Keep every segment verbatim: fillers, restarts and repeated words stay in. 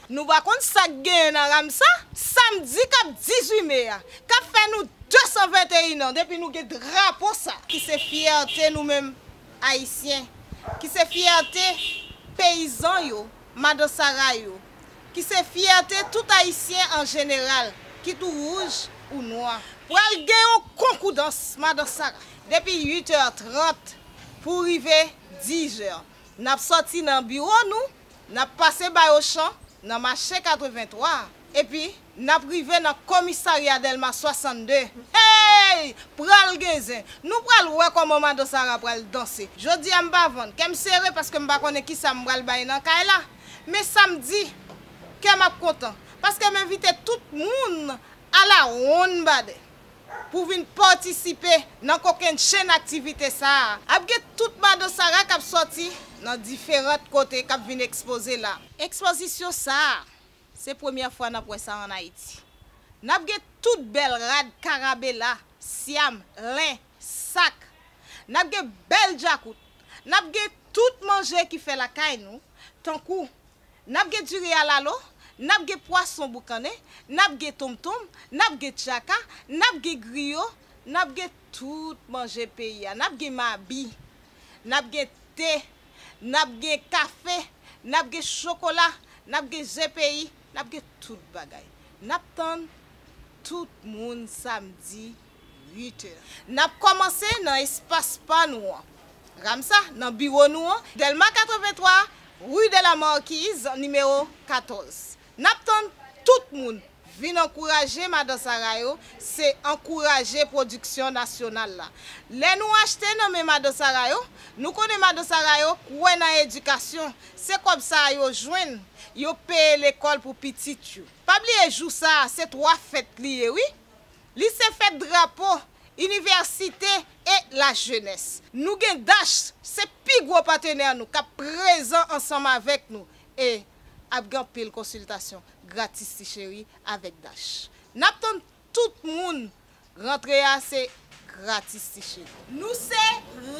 Nou pa konn sa k genyen nan Ramsa? Samdi k ap dizuit me a, k ap fè nou de san venteyen an depi nou gen drapo sa, ki se fyète nou menm Ayisyen, ki se fyète peyizan yo, madan Sara yo, ki se fyète tout Ayisyen an jeneral, kit ou wouj ou nwa. Pral gen yon konkou dans, madan Sara, depi uit è trant pou rive diz è. N ap sòti nan biwo nou, n ap pase Bay Ochan, nan mache katrevenntwa, epi n ap rive nan komisarya Dèlma swasannde. Hey! Pral gen zen! Nou pral wè kòman madan Sara pral danse. Jodi a m pa vann, kè m sere paske m pa konnen kisa m pral bay nan kay la. Men samdi, kè m ap kontan, paske m envite tout moun alawonnbadè pou vin patisipe nan kokennchenn aktivite sa a. Ap gen tout madan Sara k ap sòti nan diferan kote k ap vin ekspoze la. Ekspozisyon sa a, se premyè fwa n ap wè sa ann Ayiti. N ap gen tout bèl rad karabela, syam, len, sak. N ap gen bèl djakout. N ap gen tout manje ki fè lakay nou, tankou n ap gen diri alalo, n ap gen pwason boukannen, n ap gen tonmtonm, n ap gen tchaka, n ap gen griyo, n ap gen tout manje peyi a, n ap gen mabi, n ap gen te, n ap gen kafe, n ap gen chokola, n ap gen zen peyi, n ap gen tout bagay. N ap tann tout moun samdi uit è. N ap kòmanse nan espas pa nou an, Ramsa, nan biwo nou an, Dèlma katrevenntwa, rue de la Marquise, nimewo katòz. N ap tann tout moun vin ankouraje madan Sara yo, se ankouraje pwodiksyon nasyonal la. Lè nou achte nan men madan Sara yo, nou konnen madan Sara yo kwè nan edikasyon, se kòb sa a yo jwenn, yo peye lekòl pou pitit yo. Pa bliye jou sa a, se twa fèt li ye wi. Li se fèt drapo, inivèsite e lajenès. Nou gen DASH, se pi gwo patenè nou k ap prezan ansanm avèk nou e ap gen anpil konsiltasyon gratis ti cheri avèk DASH. N ap tann tout moun, rantre a se gratis ti cheri. Nou se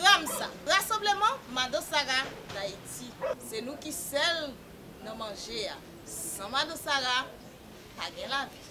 Ramsa, Rasanbleman Madan Sara Dayiti. Se nou ki sèl nan manje a. San Madan Sara, pa gen lavi.